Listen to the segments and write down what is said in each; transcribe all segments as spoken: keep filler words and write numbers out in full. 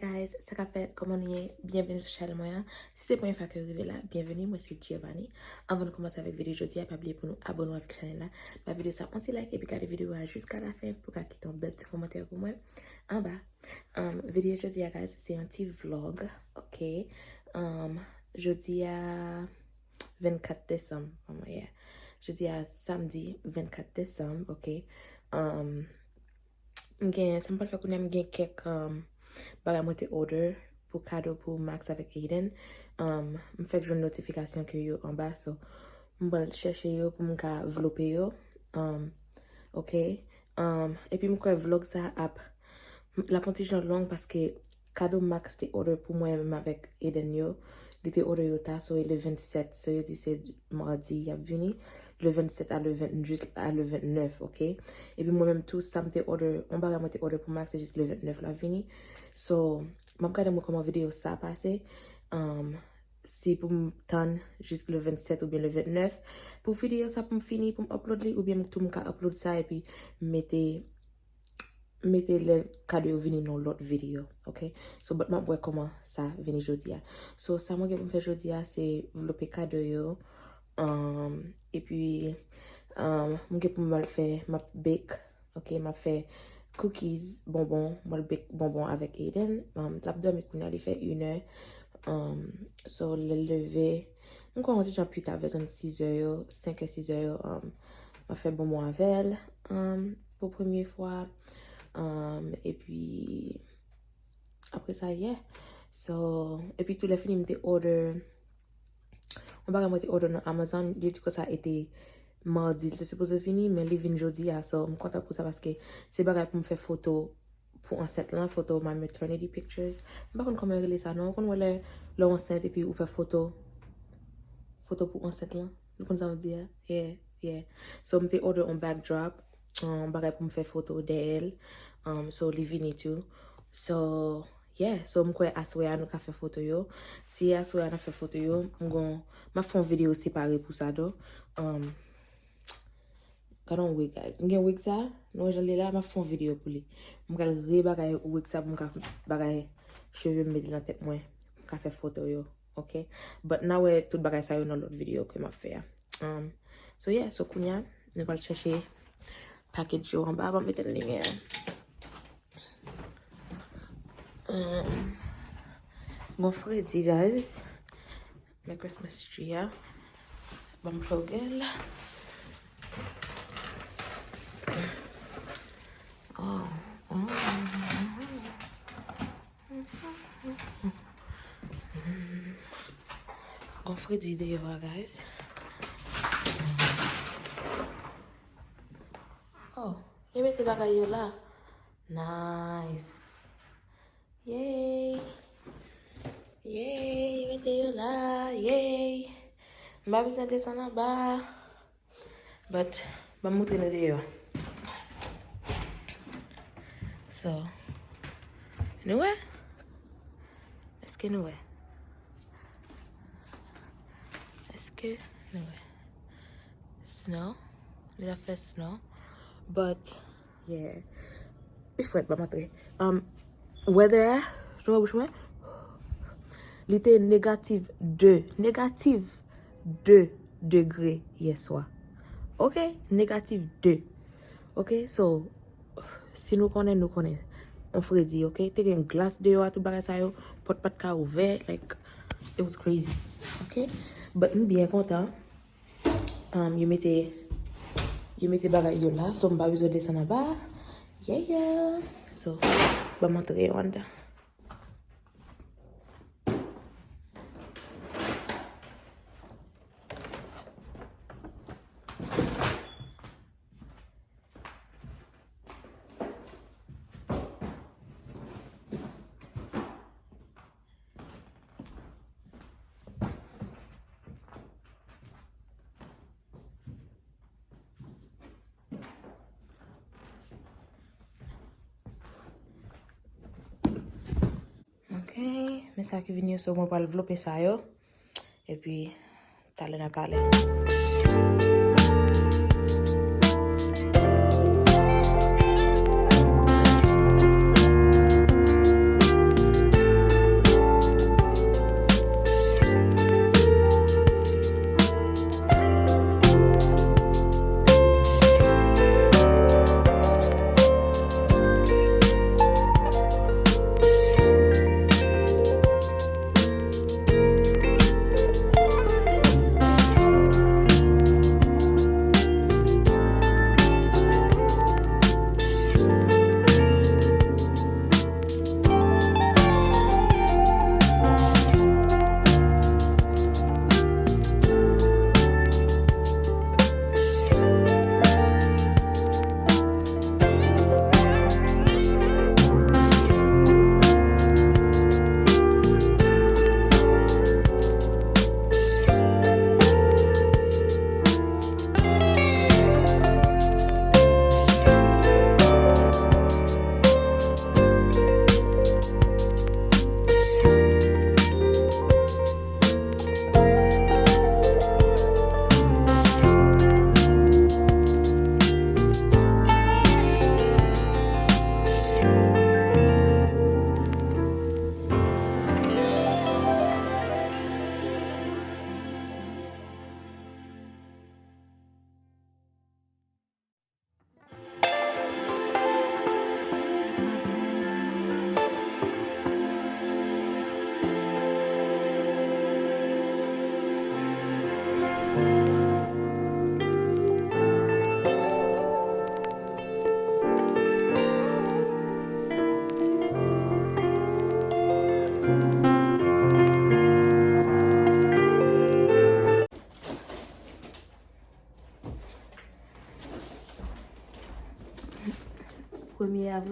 Guys, sa k ap fèt, kòman nou ye? Byenveni sou chanèl mwen an. Si se premye fwa ke w rive la, byenveni, mwen se Giovanni. Anvan nou kòmanse avèk videyo jodi a, pa bliye pou nou abòne avèk chanèl la. Ba videyo sa yon ti like epi gade videyo a jiska lafen pou w ka kite yon bèl ti kòmantè pou mwen anba. Um, videyo jodi a, guys, se yon ti vlog, ok? Um, jodi a, vennkat desanm, um, yeah. Jodi a, samdi vennkat desanm, ok? Um, M gen, sa m pral fè kounye a, m gen kèk, um, bagay mwen te order pou kado pou Max avèk Aiden. Um, m fèk jwenn notifikasyon ke yo anba, so m pral chèche yo pou m ka vlope yo. Um, ok. Um, epi m kwè vlog sa ap, l ap yon ti jan long paske kado Max te order pou mwen menm avèk Aiden yo. Li te order yo ta, so e le vennsèt, so yo di se madi y ap vini. Le vennsèt a le ven, jis a le vennèf, ok? Epi mwen menm tou, sa m te order, yon bagay mwen te order pou Max, se jis le vennèf l ap vini. So, m ap gade mwen kòman videyo sa pase. Um, si pou m tann jis le vennsèt oubyen le vennèf. Pou videyo sa pou m fini, pou m upload li, oubyen m tou m ka upload sa epi mete mete lè kado yo vini nan lòt videyo, ok? So, but m ap wè kòman sa vini jodi a. So, sa mwen gen pou m fè jodi a, se vlope kado yo. Um, epi, um, mwen gen pou m al fè, m ap bake, ok? M ap fè cookies, bonbon, mwen al bake bonbon avèk Aiden. Um, l ap dòmi kounye a, li fè inè. Um, so, lè l leve, m kwè yon ti jan pita, vè zòn sizè yo, senkè, sizè yo, um, m ap fè bonbon avè l, um, pou premye fwa. Um, epi, apre sa, yeah. So, epi tou lè fini, m te order yon bagay mwen te order nan Amazon, yo di konsa e te madi, li te sipoze vini, men li vin jodi a. So, m kontan pou sa paske se bagay pou m fè foto pou ansent lan, foto my maternity pictures. M pa konn kòman yo rele sa non. Ou konn wè lè, lè w ansent epi ou fè foto, foto pou ansent lan. Nou konn sa m di a? Yeah, yeah. So, m te order yon backdrop, yon bagay pou m fè foto dèyè l. Um, so, li vini tou. So, yeah. So, m kwè aswè a nou ka fè foto yo. Si aswè a n ap fè foto yo, m gon, m ap fè yon videyo separe pou sa, do. Um, Gade yon wig, guys. M gen wig sa, nou wè jan l ye la, m ap fè yon videyo pou li. M pral rebagay wig sa pou m ka bagay cheve m mete nan tèt mwen, pou m ka fè foto yo, ok? But n a wè tout bagay sa yo nan lòt videyo ke m ap fè a. Um, so yeah, so kounye a, nou pral chèche package yo anba, ban m etenn limyè a. Um, gon fredi, guys. Men Christmas tree a. Ban m plug l. Oh, oh. Gon fredi deyò a, guys. Oh, yo mete bagay yo la. Nice. Yay! Yay! Mete yo la! Yay! M pa bezwen desann anba. But, ban m montre nou deyò. So, nou wè? Èske nou wè? Èske nou wè? Snow. Li ap fè snow. But, yeah. Li frèt, ban m antre. Um, weather a, nou wè bouch mwen? Li te negatif de. Negatif de degre yè swa. Ok? Negatif de. Ok? So, si nou konnen, nou konnen. On fredi, ok? Te gen glas deyò a, tout bagay sa yo. Pòt pa t ka ouvè. Like, it was crazy. Ok? But m byen kontan. Um, yo mete, yo mete bagay yo la, so m pa bezwen desann anba. Yeah, yeah. So, ban m antre yo anndan. Ok, men sa ki vini yo, so mwen pral vlope sa yo. Epi, talè n a pale.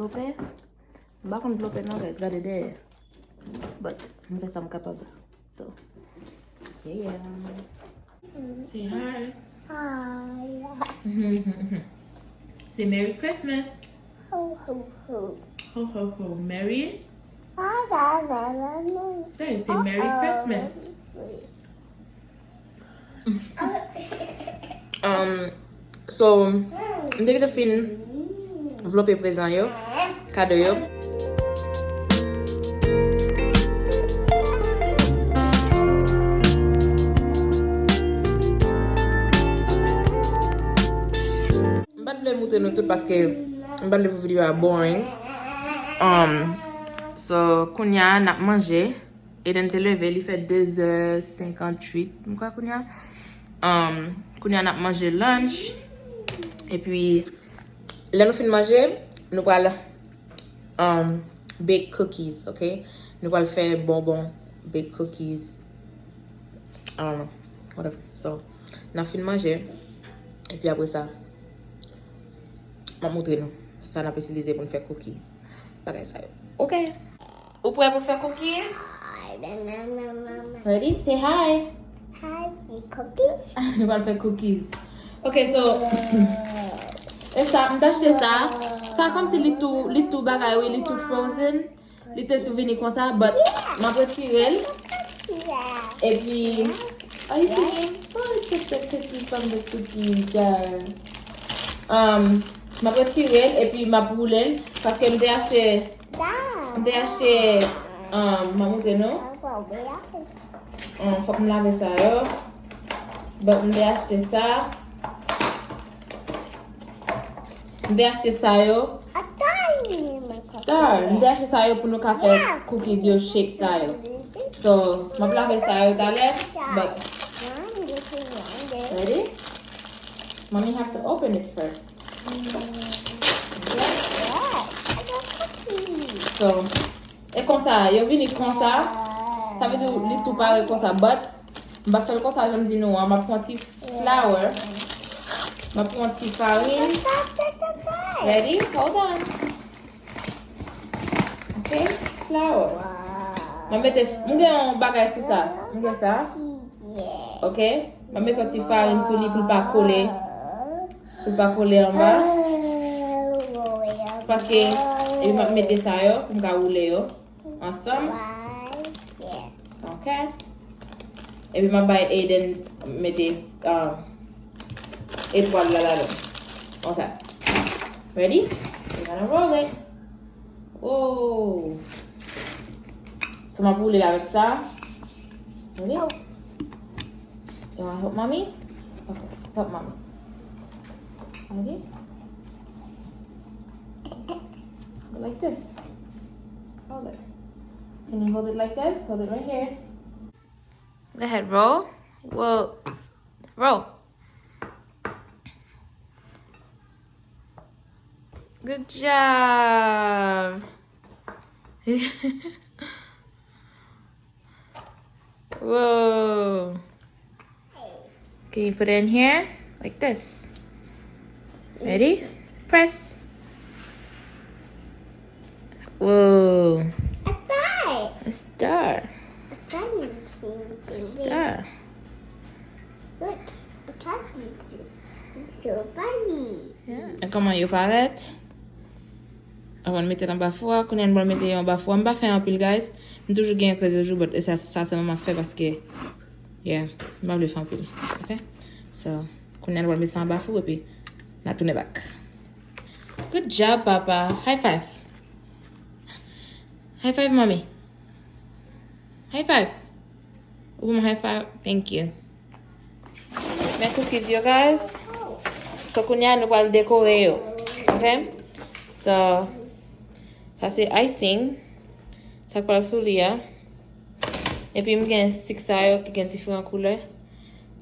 Vlope? M pa konn vlope non, guys. Gade dèyè. But m fè sa m kapab. So, yeah. Say hi. Hi. Say Merry Christmas. Ho, ho, ho. Ho, ho, ho. Merry. Ah, la, la, la, la. Say, say Merry Christmas. Um, so, m te gentan fin vlope prezan yo, kado yo. M pa t vle moutre nou tout paske m pa t vle pou videyo a boring. Um, so, kounye a n ap manje. Eden te leve, li fè de zè senkantuit, m kwè kounye a. Um, kounye a n ap manje lunch. Epi, lè nou fin manje, nou pral, um, bake cookies, ok? Nou pral fè bonbon, bake cookies. I don't know, whatever. So, n ap fin manje. Epi apre sa, m ap moutre nou sa n ap itilize pou n fè cookies. Bagay sa yo. Ok. Ou prè pou fè cookies? Ready? Say hi. Hi, cookies. Nou pral fè cookies. Ok, so, e sa, m t achte sa. Sa kòmsi li tou, li tou bagay, wi, li tou frozen. Li te tou vini konsa, but m ap retire l. Epi, are you singing? Oh, it's just a cookie from the cookie jar. Um, m ap retire l, epi m ap woule l, paske m te achte, m te achte, um, m ap montre nou. Um, fòk m lave sa yo. But m te achte sa. M te achte sa yo. Star, m te achte sa yo pou nou ka fè cookies yo, shape sa yo. So, m ap lave sa yo talè, but, ready? Mommy have to open it first. So, e konsa, yo vini konsa. Sa vle di li tou pare konsa, but m pa fè l konsa, jan m di nou an. M ap pran ti flour. M ap pran ti farin. Ready? Hold on. Ok? Flour. M ap mete, m gen yon bagay sou sa. M gen sa. Ok? M ap mete yon ti farin sou li pou l pa kole. Pou l pa kole anba. Paske, epi m ap mete sa yo, pou m ka woule yo ansanm. Ok. Epi m ap bay Aiden mete, um, etwal la ladan. Ok. Ready? We're gonna roll it. Oh. So, m ap woule l avèk sa. Ready? You wanna help mommy? Okay, let's help mommy. Ready? Go like this. Hold it. Can you hold it like this? Hold it right here. Go ahead, roll. Well, roll. Good job. Whoa. Can you put it in here? Like this. Ready? Press. Whoa. A star. A star. A star. A star. Look, a star. It's so funny. Yeah. E kòman yo parèt? Avan n mete l anba fou a, kounye a n pral mete yo anba fou a. M pa fè anpil, guys. M toujou gen kredi toujou, but sa, sa sèlman m ap fè paske, yeah, m pa vle fè anpil. Ok? So, kounye a n pral mete sa anba fou epi n a tounen back. Good job, papa. High five. High five, mommy. High five. Ou ban m high five? Thank you. Men cookies yo, guys. So, kounye a, nou pral dekore yo. Ok? So, sa se icing. Sa k pral sou li a. Epi, m gen sik sa yo ki gen diferan koulè.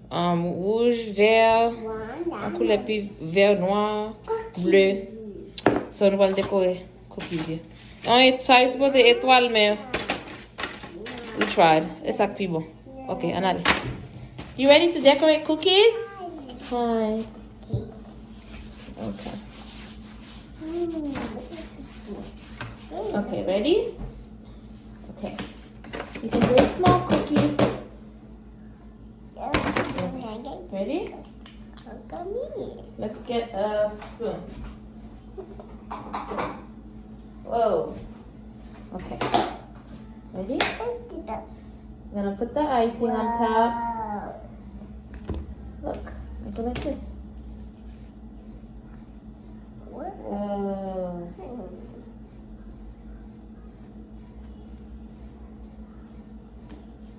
Um, wouj, vè, an koulè pi vè, nwa, ble. So, nou pral dekore cookies yo. An, e, sa yo sipoze etwal, men we tried. E sa k pi bon. Ok, ann ale. You ready to decorate cookies? Hi. Ok. Okay, ready? Okay. You can do a small cookie. Ready? Let's get a spoon. Whoa. Okay. Ready? We're gonna put the icing on top. Wow. Look, I go like this. Wow. Whoa.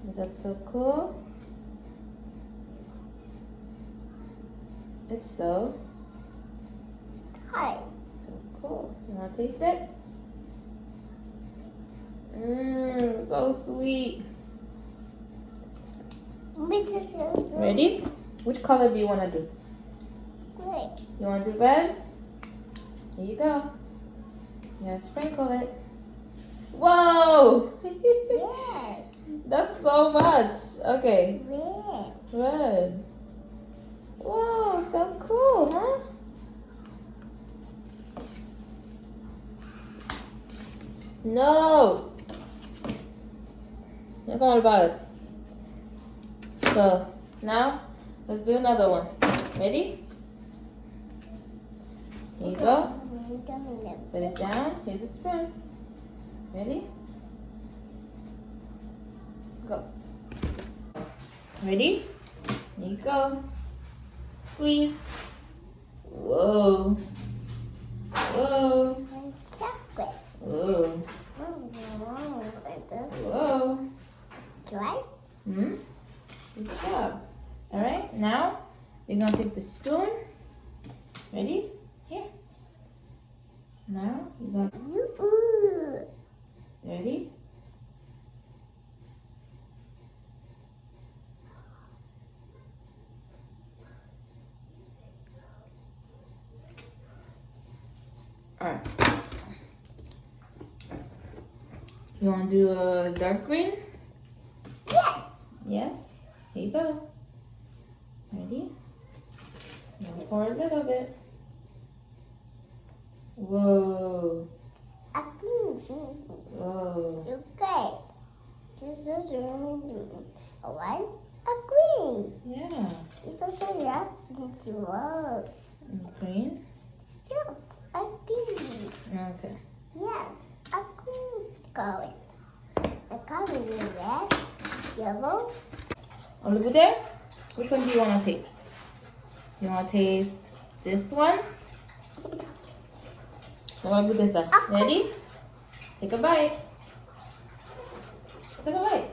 Is that so cool? It's so. Hi. So cool. You wanna taste it? Mmm, so sweet. Ready? Which color do you wanna do? Red. You wanna do red? Here you go. You gotta sprinkle it. Whoa! Red. That's so much. Okay. Red. Red. Whoa, so cool, huh? No. Mwen kòman l parèt. So, now, let's do another one. Ready? Here you go. Put it down. Here's a spoon. Ready? Go. Ready? Here you go. Squeeze. Whoa. Whoa. Chocolate. Whoa. Whoa. Whoa. Try? Hmm? Good job. All right, now you're gonna take the spoon. Ready? Here. Now you're gonna. Ooh. Ready? Alright. You wanna do a dark green? Yes. Yes? Here you go. Ready? You gonna pour a little bit. Whoa. I think. Whoa. Okay. This is one. A green. Yeah. It's also yes, it's wrong. Green? Yes, I think. Okay. Yes, I think. Color. The color is red, yellow. Ou vle goute? Which one do you wanna taste? You wanna taste this one? Mwen va goute sa. Ready? Take a bite. Take a bite.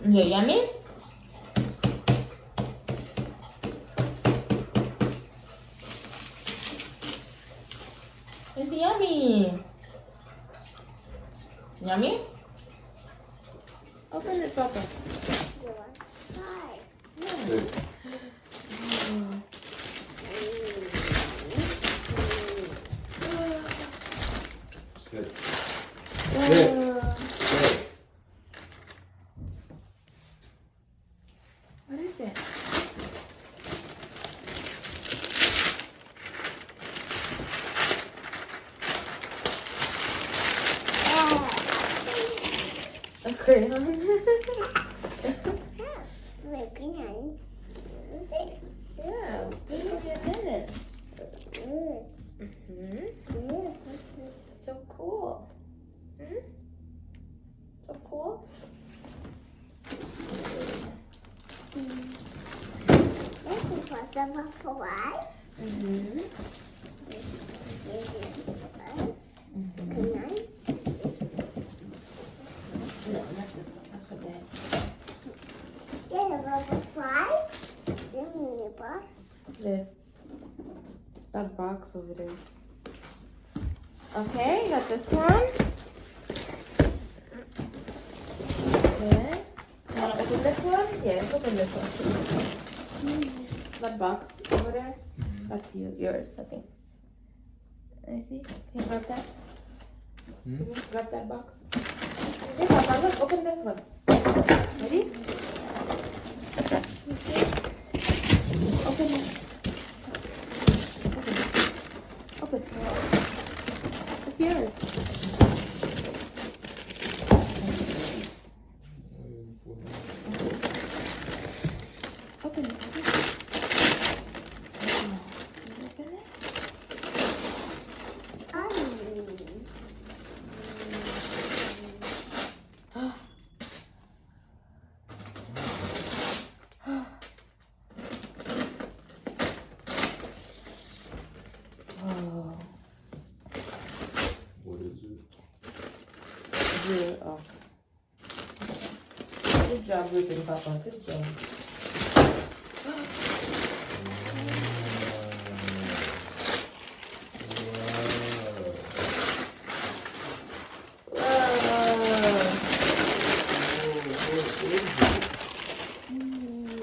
Is it yummy? It's yummy. Yummy? Open it, Papa. Hi. Sit. Sit. Sit. What is it? A crayon. Look, nice. Yeah, this will be a minute. Mm. Mm-hmm. Mm. So cool. Hmm? So cool. This is for the butterflies. Mm-hmm. This is for us. Mm-hmm. Can I? No, not this one. That's for Dad. Yeah, the butterflies. Give me the box. There. That box over there. Okay, you got this one. Okay. You wanna open this one? Yeah, let's open this one. That box over there. That's you, yours, I think. Let me see. Can you grab that? Hmm? Can you grab that box? Hey, Papa, look, open this one. Ready? Okay. Open it. Open it. It's yours. Open it. Open it. Open it. Oh. What is it? Good. Oh. Good job ripping, Papa. Good job. Wow. Wow. What is it? Mm.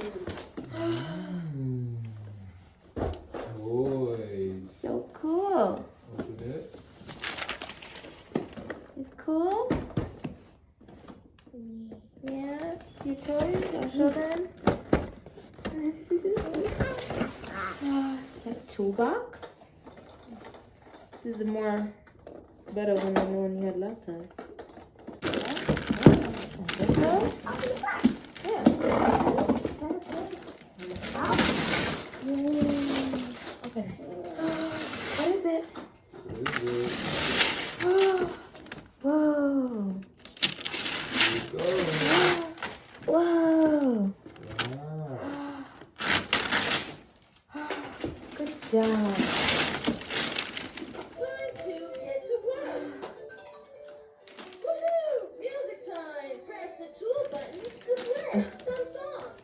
Toys. So cool. Open it. It's cool. Yeah, see toys. I'll show them. Is that a toolbox? This is the more better one than the one you had last time. This one? Yeah. Open it. What is it? What is it? Whoa. Here we go. Whoa. Wow. Good job. Woohoo! Music time! Press the tool button to play some songs.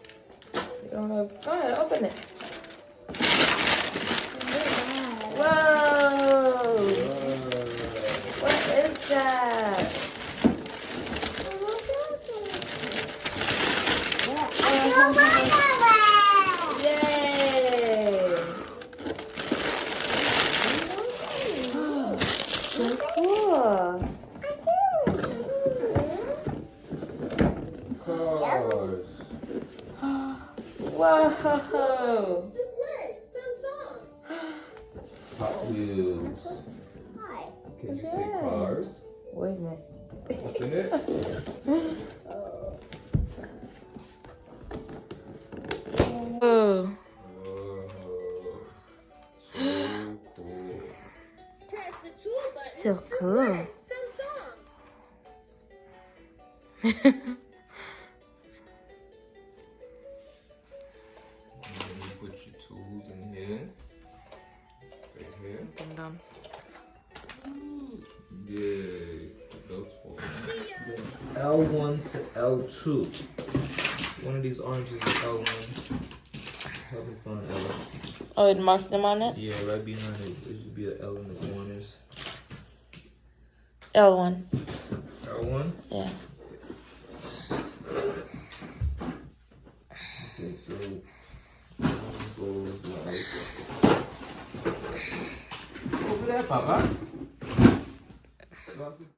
Go ahead, open it. Whoa! What is that? Yay! So cool. Cars. Whoa. Hot Wheels. Can you say cars? Wait a minute. Open it. Oh. Whoa. So cool. So cool. And then you put your tools in here. Right here. Done. Yay. Those four. L one to L two. One of these oranges is L one. Help me find L. Oh, it marks them on it? Yeah, right behind it. It should be an L in the corners. L one. L one? Yeah. Okay, so, goes like over there, Papa. So I could